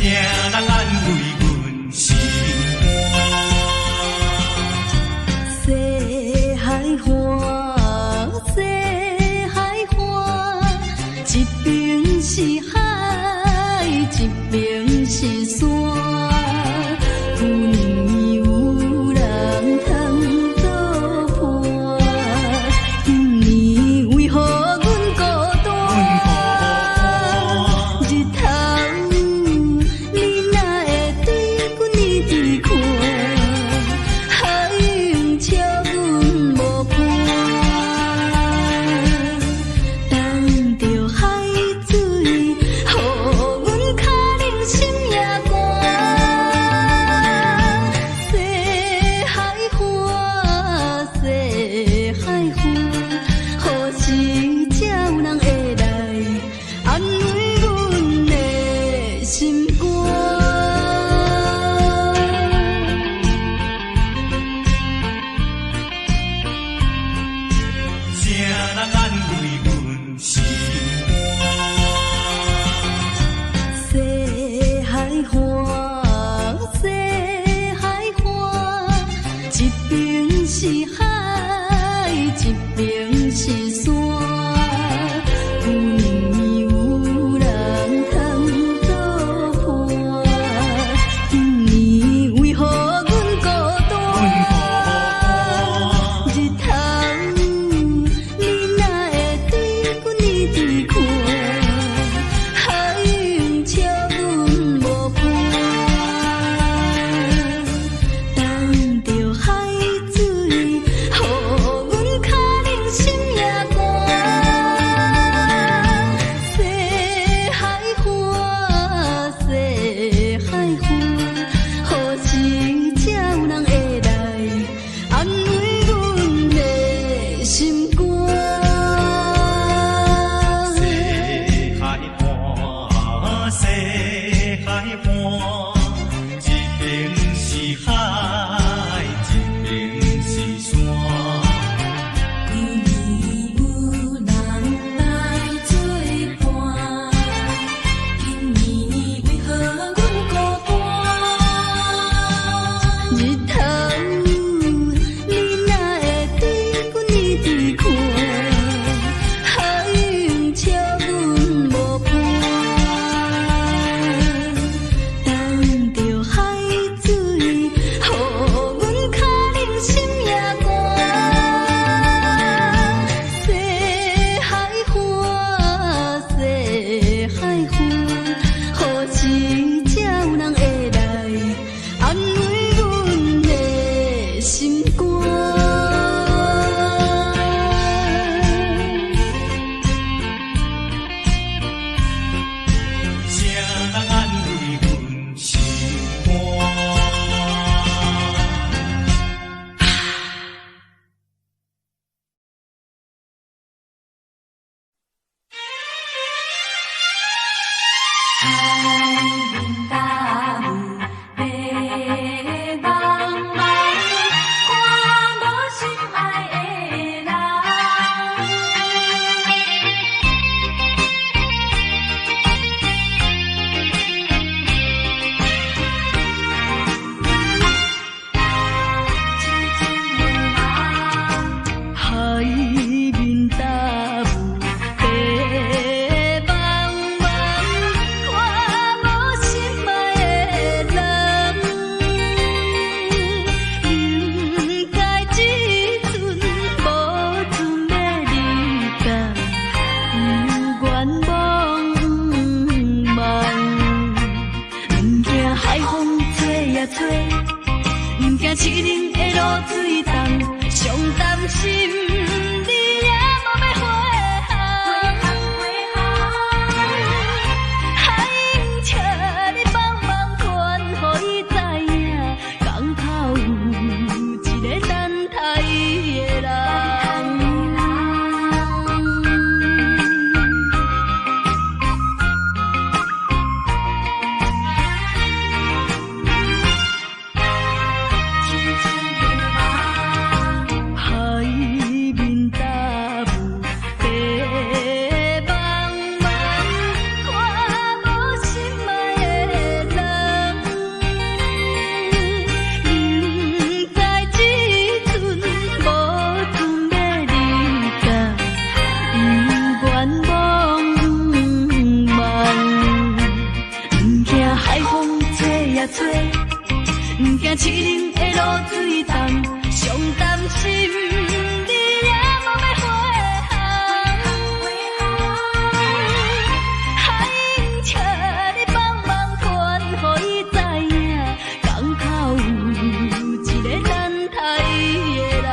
人安慰阮心肝？西海岸，西海岸，一邊是海，一邊是山。舊年有人通作伴，今年為何阮孤單？日頭，你哪會對阮一直看？海湧笑阮無伴，等著海水，予阮跤冷心也寒。西海岸，西海岸，何時才有人會來安慰阮的心肝？啥人安慰阮心肝？西海岸，西海岸，一邊是海，一邊是山。舊年有人通作伴，今年為何阮孤單？日頭，你哪會對阮一直看？海湧笑阮無伴，等著海水，予阮跤冷心也寒。西海岸，西海岸，何時才有人會來安慰阮的心肝？西海岸，西海岸，一邊是海，一邊是山。舊年有人來作伴，今年為何阮孤單？日頭，你哪會對阮一直看？海湧笑阮無伴，等著海水，予阮跤冷心也寒。西海岸，西海岸，何時才有人會來安慰阮的心肝？啥人安慰阮心肝？海面大霧白茫茫，看無心愛的人。海面大霧白茫茫，看無心愛的人。毋該這陣無準欲離別，有願望望。毋驚海風吹呀吹，毋驚淒冷的露水重，上擔心你也無欲回航。海湧請你幫忙勸，予伊知影，港口有一个等待伊的人。海面驚海風吹呀吹，毋驚淒冷的露水重，上擔心你也無欲回航。海英，請你幫忙傳予伊知影，港口有一个等待伊的人。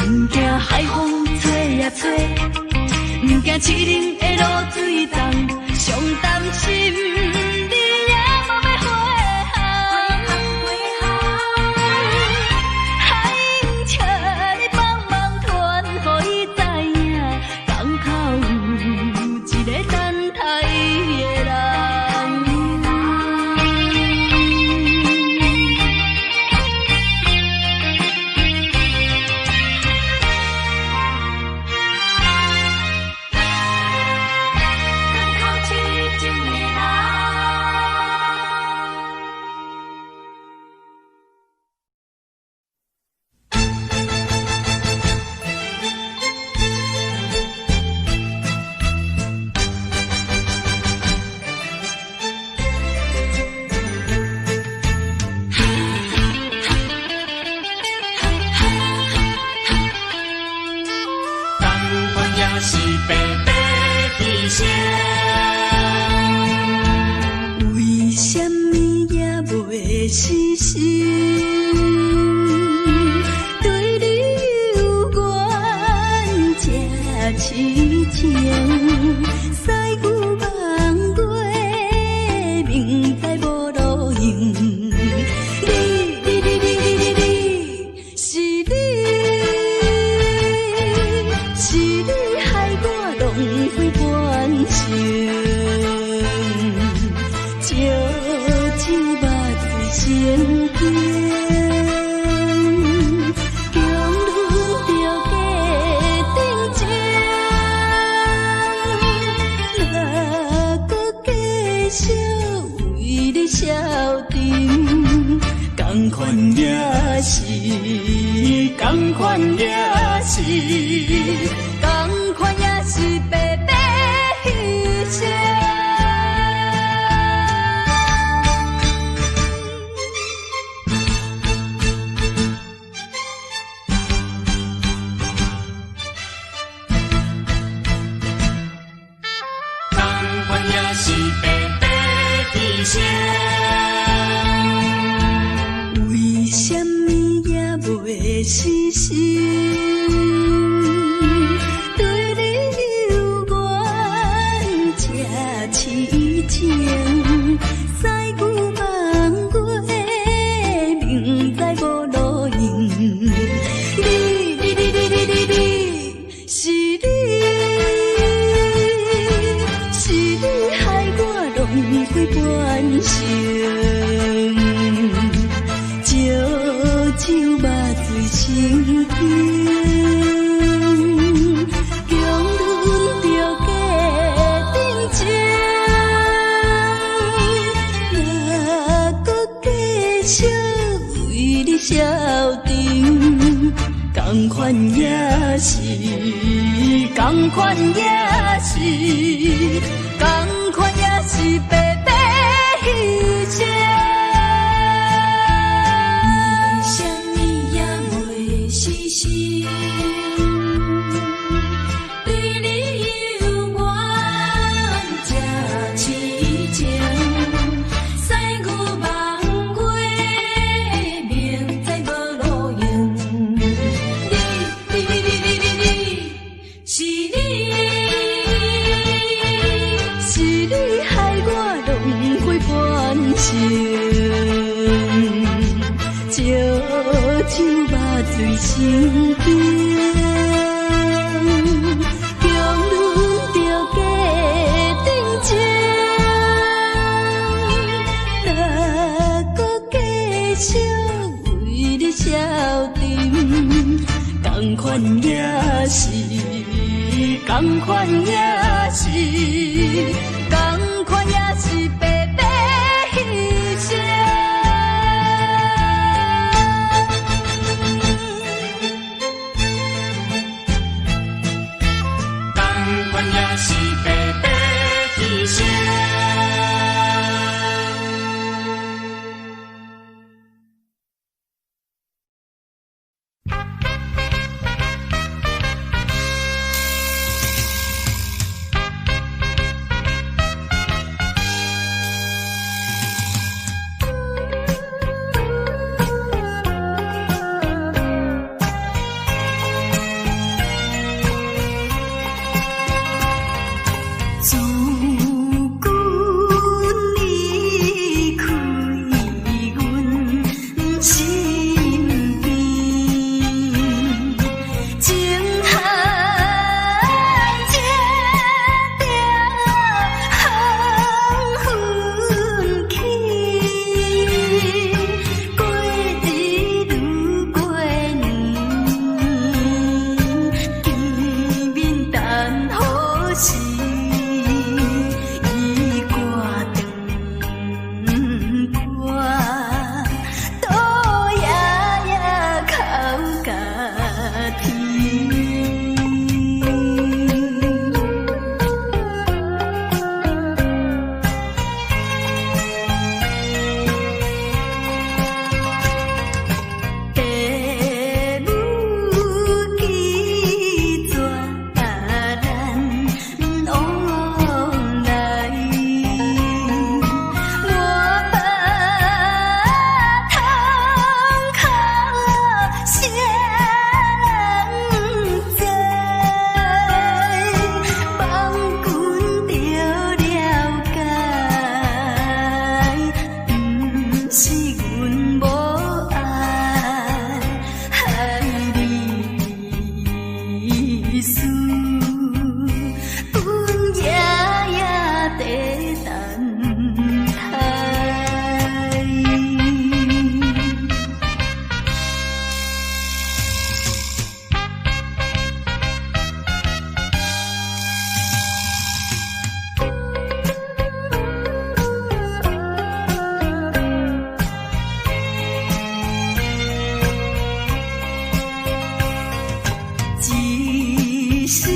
毋驚海風吹呀吹，毋驚淒冷的露水重，上擔心你也無欲回航。海英，請你幫忙傳予伊知影，港口有一个等待伊的人。港口痴情的人。仝款也是白白犧牲。為啥物也袂死心？對你有緣這癡情，西牛望月，明知無路用。你你你你你你你，是你，是你害我浪費半生。燒酒肉醉成冰，強忍著假定情，若閣繼續為你消沉，仝款也是，仝款也是，仝款也是白白犧牲。仝款也是白白犧牲。為啥物也袂死心？對你有緣這癡情，西牛望月，明知無路用。你你你你你你你，是你，是你害我浪費半生。燒酒肉醉成冰，強忍著假定情，若閣繼續為你消沉，仝款也是，仝款也是，仝款也是白白犧牲。為啥物也袂死心？對你有緣這癡情，西牛望月，明知無路用。你你你你你你你，是你，是你害我浪費半生，燒酒肉醉成冰，強忍著假定情，若閣繼續為你消沉，仝款也是，仝款也是，仝款也是白白犧牲。仝款也是白白犧牲。自阮離開阮身邊，情海這條黃昏去，過日愈過年，見面等何時？伊掛斷我，倒夜夜哭甲天。爸母拒絕咱往來，我把窗口誰人知？望阮著了解，毋是阮無愛你意思，阮夜夜在等待。一世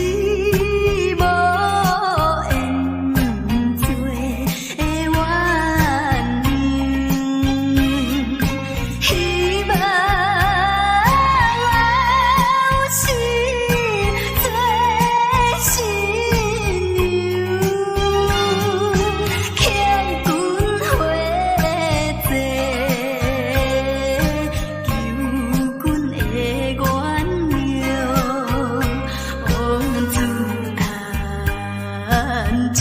無緣做鸳鸯，希望後世做新娘，欠阮花債，求阮的原諒，枉自嘆一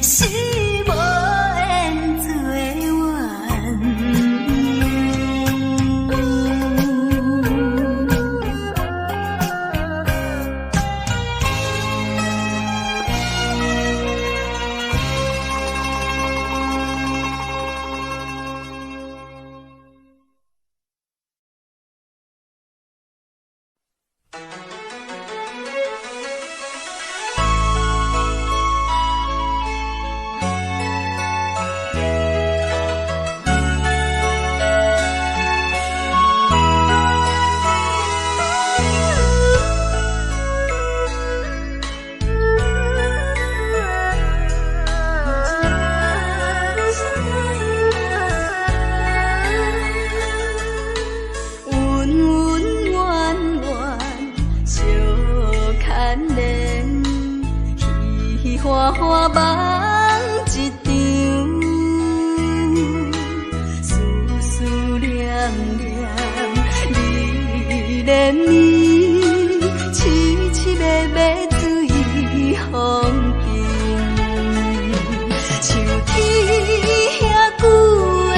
世無緣做鸳鸯。恩恩怨怨相牽連，彼花花夢一場，思思念念你連綿，痴痴迷迷醉風景，像天遐久的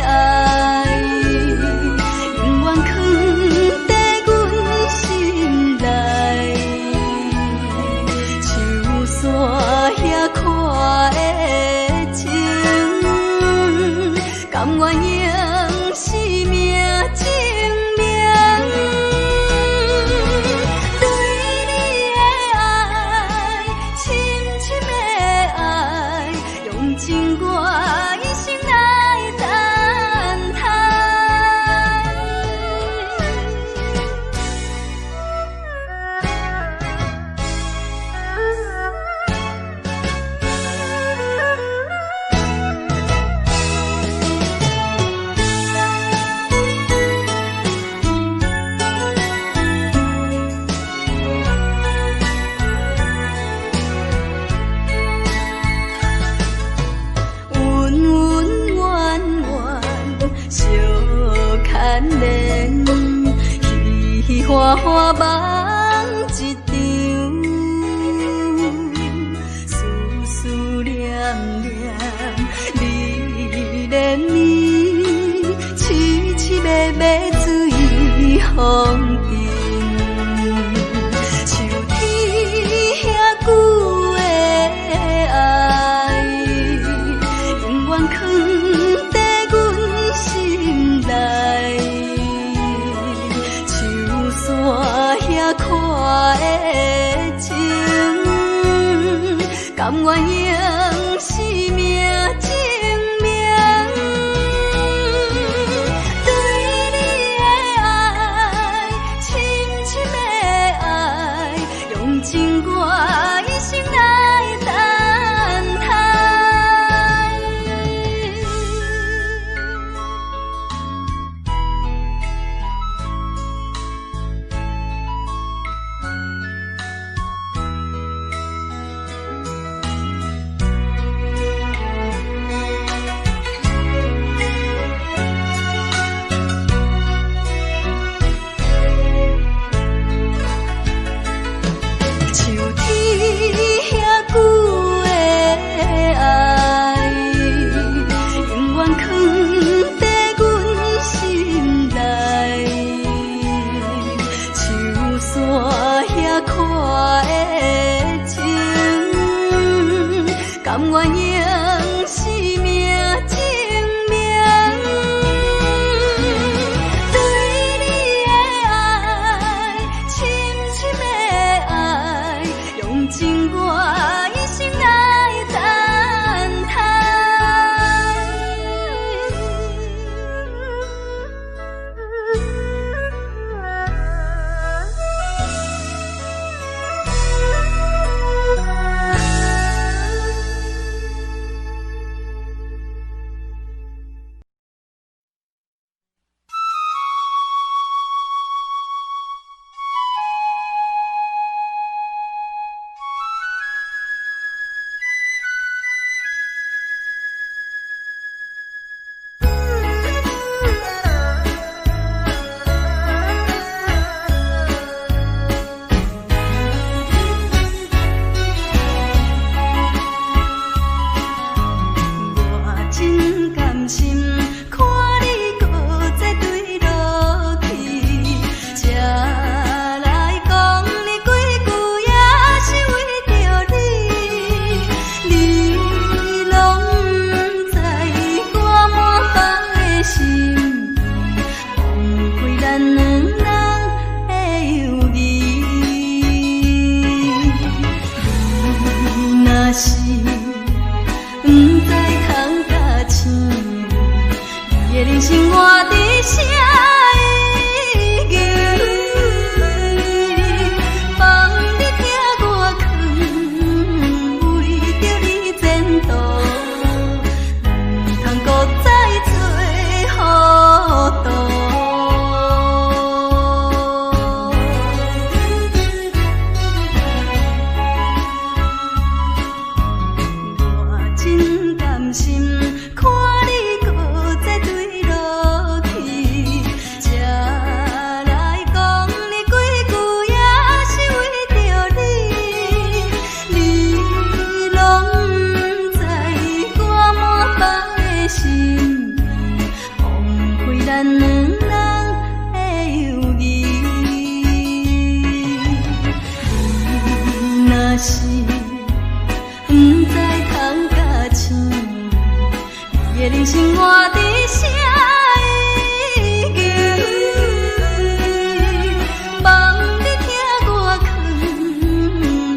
愛，永遠藏佇阮心內。樹山遐看的情，甘願用生命證明。看花梦一場，思思念念你連綿，痴痴迷迷水風尘。樹天遐久的愛，永遠囥佇阮心內。樹山遐闊的情，甘願用生命證明。對你的愛，深深的愛，用盡我一生來等待。樹天遐久的愛，永遠囥佇阮心內。樹山遐闊的情，甘願用生命證明。對你的愛，深深的愛，用盡我一生來等待。我真甘心看你閣再墜落去，才來講你幾句也是為著你，你攏毋知我滿腹的心意，枉費咱兩人的友誼。你若是毋知通甲醒，你的人生活佇啥意義？放你疼我囥，為著你前途，毋通閣再做糊塗。我真甘心看你閣再墜落去，才來講你幾句也是為著你，你攏毋知我滿腹的心意，枉費咱兩人的友誼。你若是毋知通甲醒，你的人生活佇啥意義？望你疼我囥，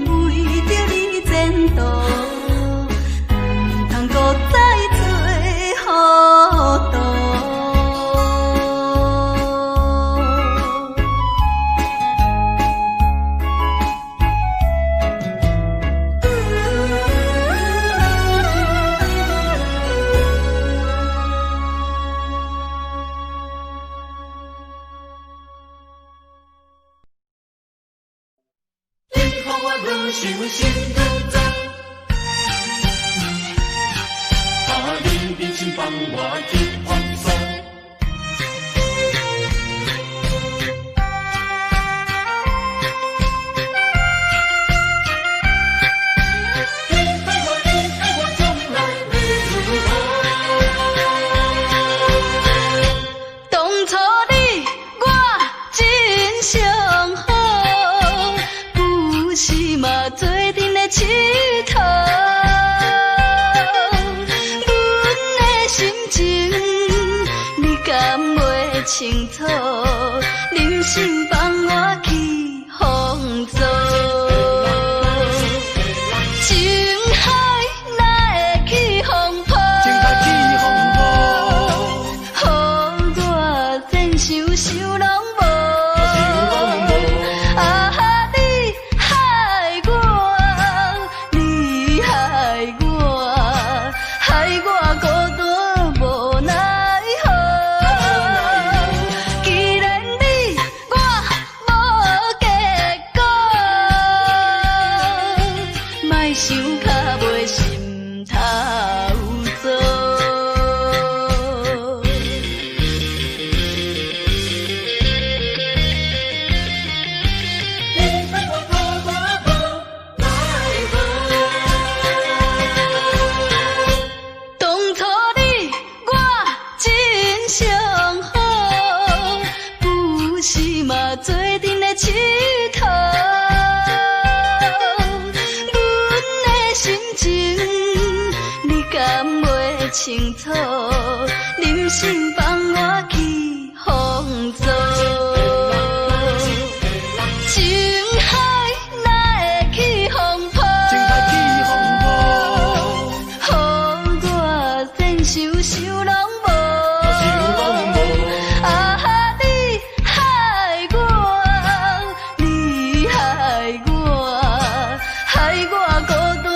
為著你前途，毋通閣再做糊塗。你予我愈想心愈重，啊！你忍心放我去放松。清楚，忍心放我去風騷。情海哪會起風波？情海起風波，予我善想想攏無。啊，你害我，你害我，害我孤單無奈何。既然你我無結果，莫想較袂心頭做。你害我孤單無奈何。當初你我真相好，不是嘛做陣的𨑨迌。阮的心情你敢袂清楚？忍心放我去風騷。情海哪會起風波？情海起風波，予我善想想攏無。想攏無。啊，你害我，你害我，害我孤單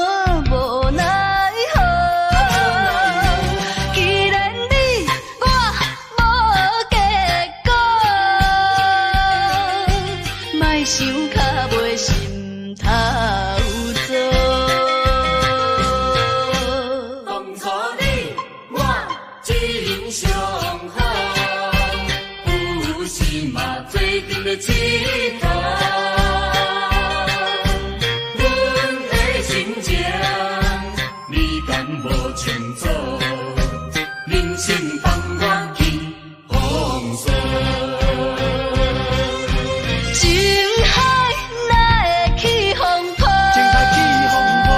無奈何。既然你我無結果，莫想較袂心頭做。當初你我真相好，有時嘛做陣的𨑨迌。阮的心情，你敢無清楚？忍心放我去風騷。情海哪會起風波？情海起風波，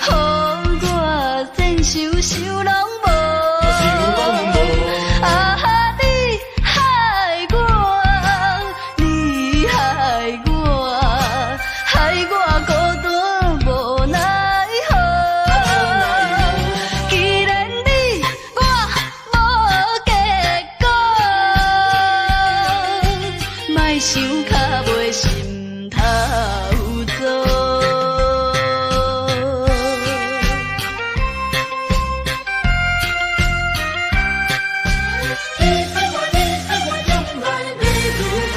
予我善想想攏無。想攏無。啊，你害我，你害我，害我孤單無奈何。既然你我無結果，莫想較袂心頭做。你害我，你害我，將來欲如何？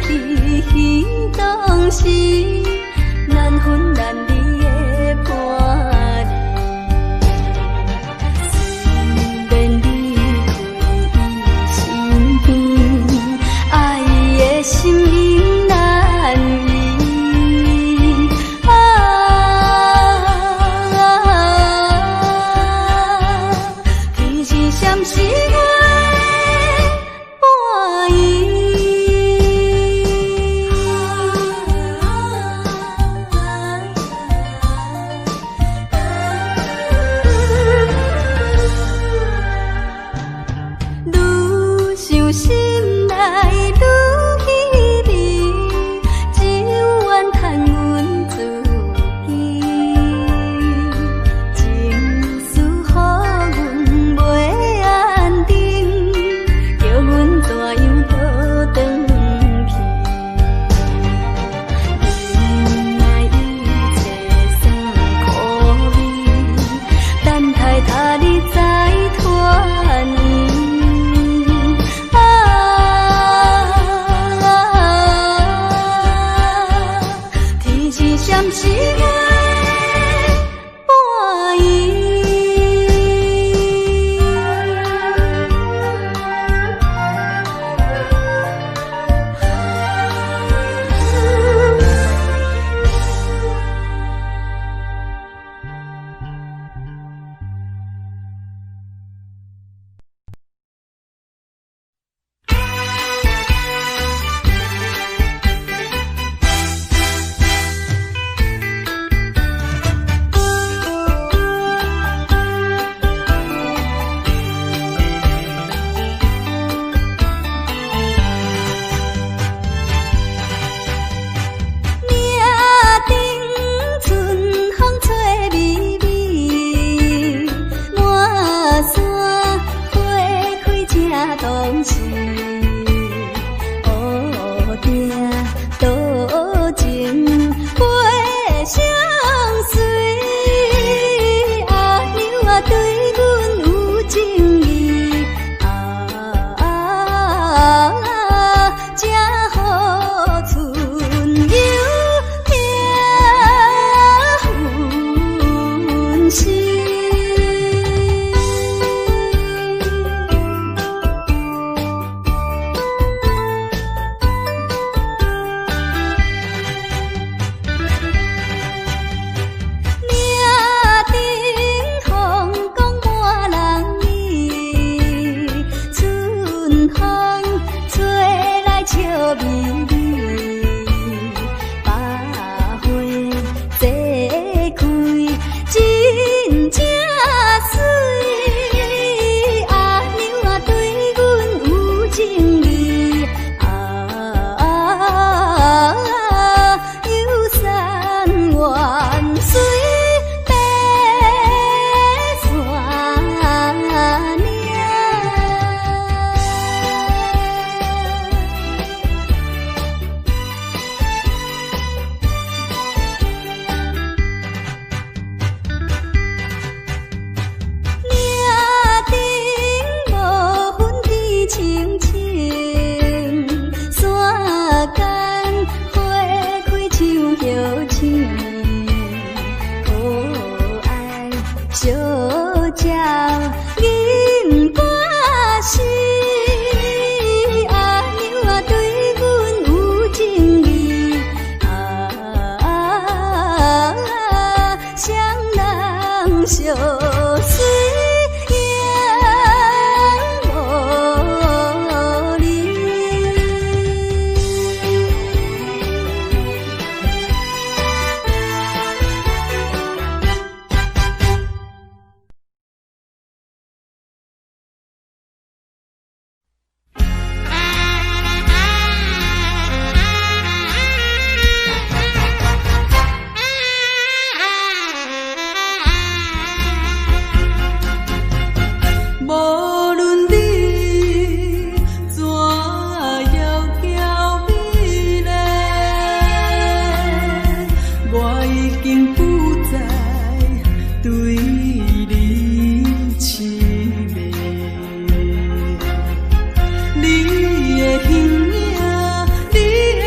伫彼當時，難分難離的伴侶。雖然離開伊身邊，愛的心永難移。啊，天時閃時月半圓。愈想心內愈稀微，只有怨嘆阮自己。情絲予阮袂安定，叫阮怎樣倒轉去？忍耐一切酸苦味，等待他日再團圓。啊，天時閃時月半圓。嶺頂春風吹微微，滿山花開正當時。烏定多情花相隨，阿娘啊對阮有情意，啊，才予春有聽分時。嶺頂風光滿人意，春風吹來笑眯眯，百花齊開真正媠，阿娘啊對阮有情意，啊，遊山玩水爬山嶺。嶺頂無雲天青青，山間花開像葉青，可愛小鳥吟歌詩，阿娘啊對阮有情意，啊，雙人相隨永無離。無論你怎窈窕美麗，我已經不再對你痴迷。你的形影，你的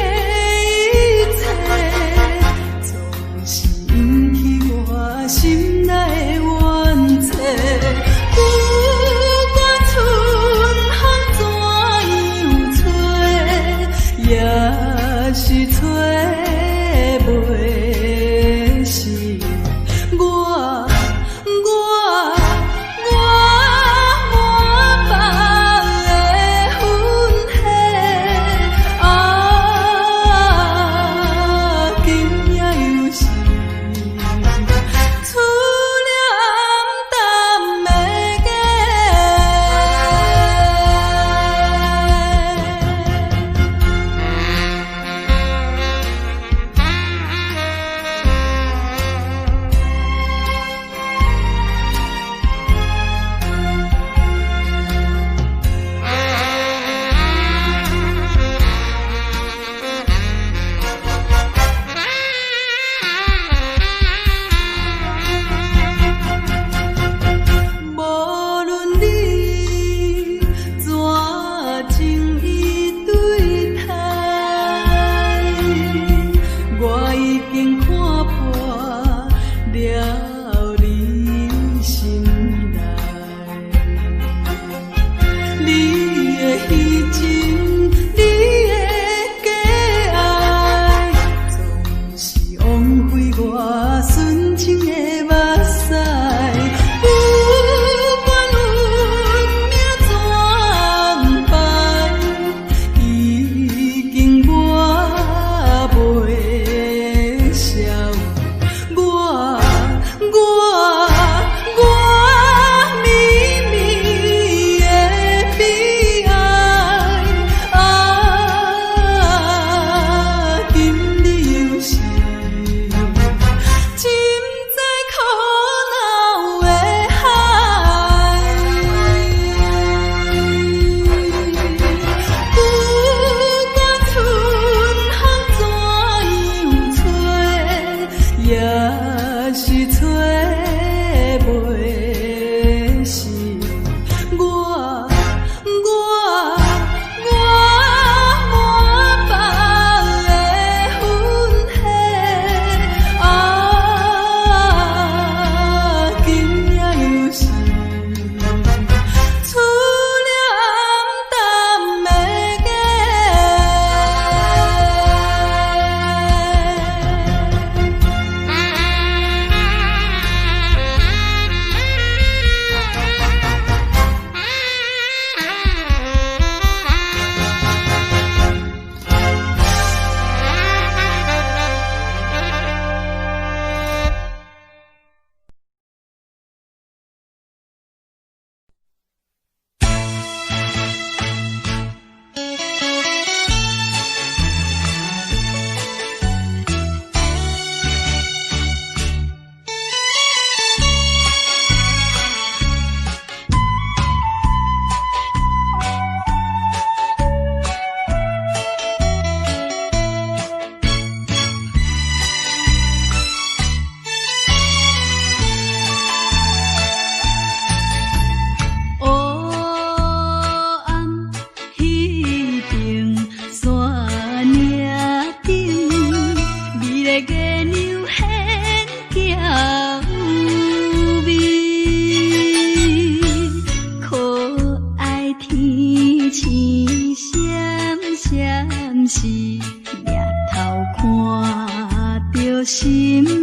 是掠頭看著心。